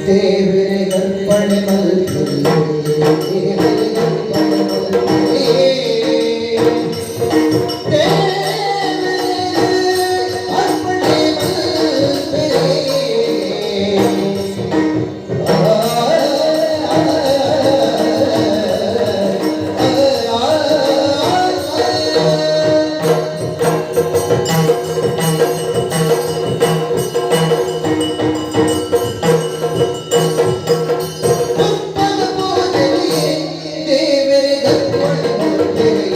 ದೇವರೇ ಅರ್ಪಣೆ ಮಲ್ಪುಲೆ, ದೇವರೇ ಅರ್ಪಣೆ ಮಲ್ಪುಲೆ, ದೇವರೇ ಅರ್ಪಣೆ ಮಲ್ಪುಲೆ. ಪುಷ್ಪದ ಪೂಜೆಗೆ ದೇವರೇ ಅರ್ಪಣೆ ಮಲ್ಪುಲೆ, ದೇವರೇ ಅರ್ಪಣೆ ಮಲ್ಪುಲೆ.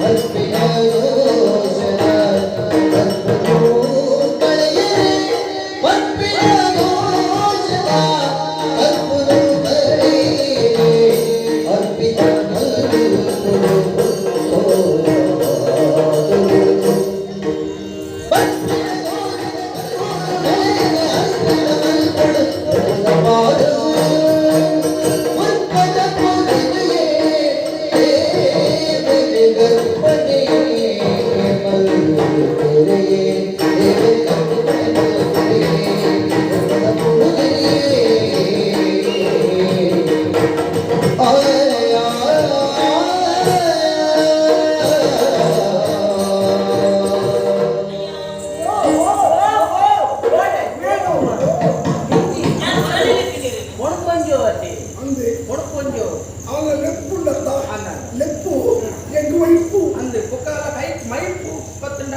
ಅರ್ಪಿಣ ದೋಷದ ಕರ್ಪನು ಕಳೆಯರೆ, ಅರ್ಪಿಣ ದೋಷದ ಕರ್ಪನು ಕಳೆಯರೆ, ಅರ್ಪಿತ ಮಲ್ಪುಡು. ಅಂದೆ. ಕೊಡ್ಕೊಂಜು. ಅವನ ಲೆಪ್ಪುಂಡತ್ತ? ಅಲ್ಲ. ಲೆಪ್ಪು ಎಂಗ್ ವೈಪು. ಅಂದು ಪುಕ್ಕಾಲ ಕೈ ಮೈಪು ಪತ್ತುಂಡ.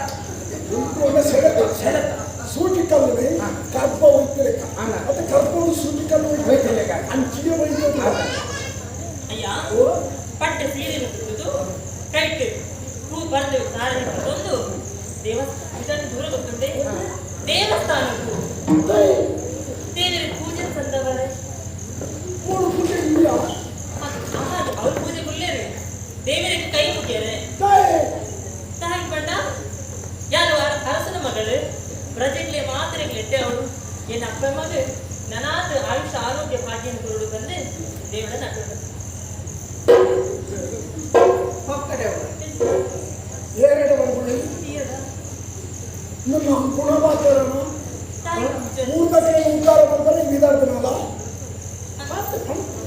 ಉಂಟು ಸೆಳೆತ. ಸೆಳೆತ. ಸೂಟಿಕಲ್ಲುವೆ ಕರ್ಪ ಒಯ್ತಿಲೆಕ್ಕ. ಅಲ್ಲ. ಮತ್ತೆ ಕರ್ಪವನ್ನು ಸೂಟಿಕಲ್ಲು ಒಯ್ತಿಲೆಕ್ಕ. ಅಂಚಿಗೆ ಒಯ್ಯೋದು. ಅಯ್ಯ, ಪಟ್ಟೆ ಸೀರೆ ಹುಟ್ಟುದು, ಕೈಟ್ ಹೂ ಬರೆದು ಧಾರಣೆ ಒಂದು ದೇವಸ್ಥಾನ ಇದನ್ನು ದೂರ ಗೊತ್ತುಂಟೆ, ದೇವಸ್ಥಾನಕ್ಕೂ ದೇವರ ಪೂಜೆ ಸಂದವರೇ. ಮೂರು ಪೂಜೆ ಇಲ್ಲ. ಅವ್ರ ಪೂಜೆ ಗುಲ್ಲೇರು ದೇವರಿಗೆ ಕೈ ಮುಗಿಯರೆ. ತಾಯಿ. ತಾಯಿ ಪಂಡ ಯಾರು? ಅರಸನ ಮಗಳು ಪ್ರಜೆಗಳೇ ಮಾತ್ರೆಗಳಿಟ್ಟೆ ಅವಳು ಏನ್ ಅಪ್ಪ ಮಗ ನನಾದ ಆಯುಷ ಆರೋಗ್ಯ ಭಾಗ್ಯನ ಕೊರಡು ಬಂದು ದೇವರ ನಟರು. ಹೊಕ್ಕಡೆ ಅವರು. ಏರಡ ಬಂದ್ಕೊಳ್ಳಿ. ನಮ್ಮ ಗುಣಮಾತರನು ತಾಯಿ ಪೂಜೆ. ಮೂರ್ತಕ್ಕೆ ಉದ್ಧಾರ ಬಂದರೆ ವಿದಾರ್ದನಲ್ಲ ಮತ್ತೆ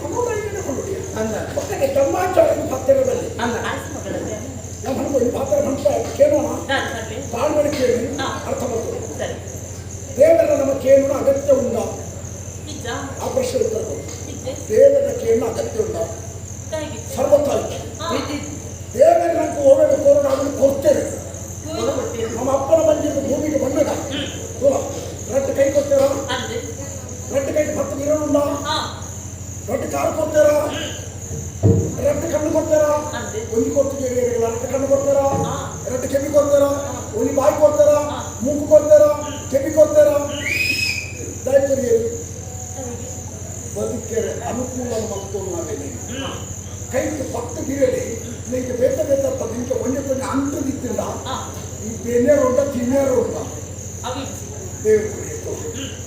ಸಮುದಾಯಕ್ಕೆ ಕೊಳ್ಳಿ. ಅಂದ. ಒಟ್ಟಿಗೆ ತಮ್ಮಾಚಾರ ಪತ್ತೆಗಳಲ್ಲಿ. ಅಂದ. ಅರಸ ಮಗಳಂತೆ. ನಮ್ಮ ಹಣకు ಈ ಪಾತ್ರ ಹಂತ ಕೇಳೋಣ. ನಾನು ಬರ್ಲಿ. ತಾಳ್ಮೆ ಕೇಳಿ. ಹಾ. ಅರ್ಥ ಬರ್ತದೆ. ಸರಿ. ದೇವರ ನಮ್ಮ ಕೇಳೋಣ ಅಗತ್ಯ ಉಂಡ? ನಿಜ. ಆ ಪ್ರಶ್ನೆ ಉತ್ತರ ಕೊಡು. ನಿಜ. ದೇವರ ಕೇಳೋಣ ಅಗತ್ಯ ಉಂಡ? ತಾಯಿಗೆ. ಸರ್ವತಾ ಇಚ್ಛೆ. ಹಾ. ದೇವರ ನಂಗೆ ಓವೇಳು ಕೋರೋಣ ಅದನ್ನು ಕೊಡ್ತೇವೆ. ಹೂವಿನ ಕೊಡ್ತೀರಿ. ನಮ್ಮ ಅಪ್ಪನ ಬಂದಿದ್ದು ಭೂಮಿಗೆ ಬಂದಾಗ ದೂರ ரெண்டு ಕೈ ಕೊಡ್ತೀರಾ? ಅಂದ್ರೆ. ரெண்டு ಕೈ ಪತ್ತು ವಿರಳುಂಡ? ಹಾ. ரெண்டு ಕಾಲು ಕೊಡ್ತೀರಾ? ரெண்டு ಕಣ್ಣು ಕೊಡ್ತೀರಾ? ಅಂದೆ. ಒಂದು ಕೊಡ್ತಿದ್ದೀರಿ, ಎರಡು ಕಣ್ಣು ಕೊಡ್ತೀರಾ? ಹಾ. ಎರಡು ಕೆವಿ ಕೊಡ್ತೀರಾ? ಒಂದು ಬಾಯಿ ಕೊಡ್ತೀರಾ? ಹಾ. ಮೂಗು ಕೊಡ್ತೀರಾ? ಕೆವಿ ಕೊಡ್ತೀರಾ? ದಯಕರಿ. ತಾಯಿಗೆ. ಬದುಕೆರೆ ಅನುಕೂಲ ಮತ್ತು ನಾವೇನೆ ಕೈಗೆ ಪತ್ತು ಬಿರಲಿ ನಿಂಗೆ ಬೇತ ಬೇತ ನಿಂಗೆ ಒಂಜೆ ಕೊಂಚ ಅಂಟದಿತ್ತಿಲ್ಲ. ಹಾ. ಈ ಬೆನ್ನೇರು ಉಂಟ, ತಿನ್ನೇರು ಉಂಟ. ಅವಿ. ದೇವರು ಕುರಿಯಿತು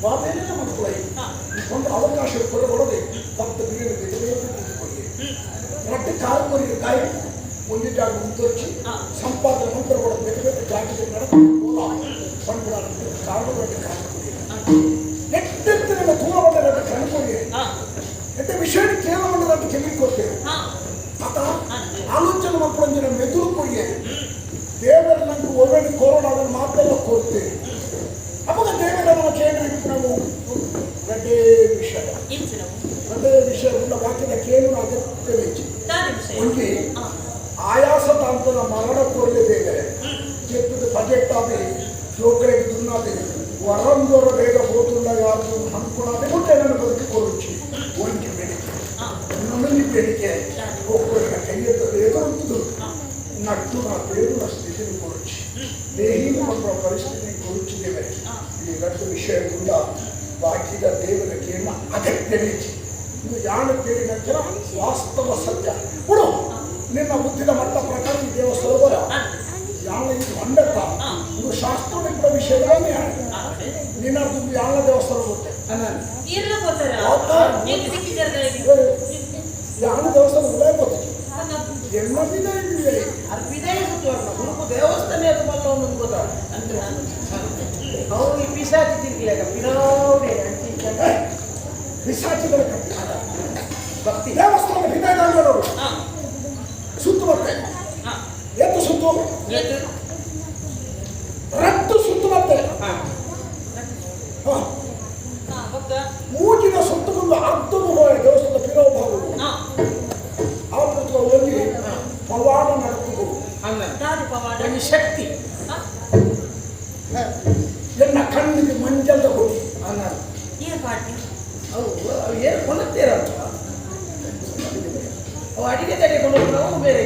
ಬಾಬೇನೆ ಮಕ್ಕಳು. ಹಾ. ಒಂದು ಅವಕಾಶ ಕೊಡದೆ ಪತ್ತು ಬಿರಲಿ ಬೇತೆ ಬೇತೆ ಕೊಡಿ, ರಟ್ಟು ಕಾಲು ಕೊರಿ ಕಾಯಿ ಒಂದು ಜಾಗ ಮುಂದುವರ್ಚಿ. ಹಾ. ಸಂಪಾದನೆ ಮಂತ್ರ ಕೊಡೋದು ಬೇತೆ ಬೇತೆ ಜಾಗಕ್ಕೆ ನಡೆದು ಪಂಪುಡ ಕಾಲು ರಟ್ಟು ಕಾಲು ಕೊಡಿ. ಎಟ್ಟೆತ್ತಿನ ತೂರ ರಟ್ಟು ಕಣ್ಣು ಕೊಡಿ. ಹಾ. ಎಟ್ಟ ವಿಷಯ ಕೇಳಬಂಡ ರಟ್ಟು ಕೆವಿ ಕೊಡ್ತೇವೆ. ಹಾ. ಆತ ಅಂದೆ. ಆಲೋಚನೆ ಮಕ್ಕಳೊಂದಿನ ಮೆದುಳು ಕೊಡಿಗೆ. ದೇವರ ನಂಗೆ ಒಳ್ಳೆ ಕೋರೋಣ ಅದನ್ನು ಮಾತೆಲ್ಲ ಕೊಡ್ತೇವೆ. ಅವಾಗ ದೇವರ ನಮ್ಮ ಕೇಂದ್ರ ನಾವು ರಡ್ಡೇ ವಿಷಯ. ಇಂಚಿನವು. ರಡ್ಡೇ ವಿಷಯ ಉಳ್ಳ ವಾಕ್ಯದ ಕೇಳು ಅಗತ್ಯವೇ. ತಾನೆ ವಿಷಯ. ಒಂಜಿ ಹಾ. ಆಯಾಸ ತಾಂತನ ಮರಣ ಕೊರಲೆ ದೇವರೆ ಚೆಪ್ಪದ ಬಜೆಟ್ ಆದಿ ಜೋಕರಿಗೆ ದುನ್ನಾದಿ ವರಂದೊರ ಬೇಗ ಹೋತುಂಡ ಯಾರು ಅನ್ಕೊಳಾದೆ ಮುಟ್ಟೆ ನನ್ನ ಬದುಕಿ ಕೊರುಚಿ ಒಂಜಿ ಬೇಡಿಕೆ. ಹಾ. ಇನ್ನೊಂದು ಬೇಡಿಕೆ ಒಬ್ಬರ ಕೈಯೆತ್ತ ಎದುರುತ್ತದು ನಟ್ಟು ನಾ ಬೇಡುವ ಸ್ಥಿತಿ ಕೊರುಚಿ ದೇಹಿ ಮಕ್ಕಳ ಪರಿಸ್ಥಿತಿ ಕೊರುಚಿದ್ದೇವೆ. ಈ ಎರಡು ವಿಷಯ ಕೂಡ ಬಾಕಿದ ದೇವರ ಕೇಮ ಅಗತ್ಯವೇ. ಇದು ಯಾಣ ಕೇಳಿದ ವಾಸ್ತವ ಸತ್ಯ ಬಿಡು. ನಿನ್ನ ಬುದ್ಧಿದ ಮಟ್ಟ ಪ್ರಕಾರ ಈ ದೇವಸ್ಥಾನ ಬರ. ಅಂದೆ. ಯಾಣ ಇದು ಹೊಂಡತ್ತ. ಇದು ಶಾಸ್ತ್ರ ಕೂಡ ವಿಷಯಗಳನ್ನೇ. ಅಂದೆ. ನಿನ್ನ ದುಡ್ಡು ಯಾಣ ದೇವಸ್ಥಾನ ಗೊತ್ತೆ. ಅನ್ನ. ಇರ್ಲ ಹೋತಾರ. ಹೋತಾರ. ಎಲ್ಲಿ ಸಿಕ್ಕಿದ್ದಾರೆ ತಾಯಿಗೆ? ಯಾಣ ದೇವಸ್ಥಾನ ಉಳ್ಳ ಗೊತ್ತಿತ್ತು. ಎಲ್ಲ ವಿಧ ಇದೆ. ಅದು ವಿದಾಯ ಸುತ್ತು. ವರ್ಣ ಸುರುಕು ದೇವಸ್ಥಾನ ಅದು ಮಲ್ಲ ಒಂದು ಗೊತ್ತಾ? ಅವು ಈ ಪಿಶಾಚಿ ತಿರ್ಗ್ಲೇಕ ಪಿರಾವುಡೆ ಅಂಚಿ ಇಂಚ. ಪಿಶಾಚಿಗಳ ಕಟ್ಟಿ ಭಕ್ತಿ. ದೇವಸ್ಥಾನ ಭಿನ್ನಾಗರು ಸುತ್ತು ಬರ್ತೇನೆ. ಎತ್ತು ಸುತ್ತು? ಏತು? ರಟ್ಟು ಸುತ್ತು ಬರ್ತೇನೆ. ಬೊಕ್ಕ? ಮೂಜಿನ ಸುತ್ತುಕೊಂಡು ಅರ್ಧವು ಹೋಯ ದೇವಸ್ಥಾನದ ಪಿರವು ಭಾಗವು. ಆ ಪುತ್ರ ಹೋಗಿ ಪವಾಡ ನಡಕುದು. ಅನ್ನ ದಾದಿ ಪವಾಡ? ಒಂಜಿ ಶಕ್ತಿ. ಎನ್ನ ಕಣ್ಣಿಗೆ ಮಂಜಲ್ದ ಕೊಡಿ. ಅನ್ನ ಏನ್ ಪಾಡ್ನಿ? ಅವು ಅವು ಏನು ಕೊಲ್ಲತ್ತೀರಲ್ಲ, ಅವು ಅಡಿಗೆ ತಡೆ ಕೊಂಡು ಅವು ಬೇರೆ.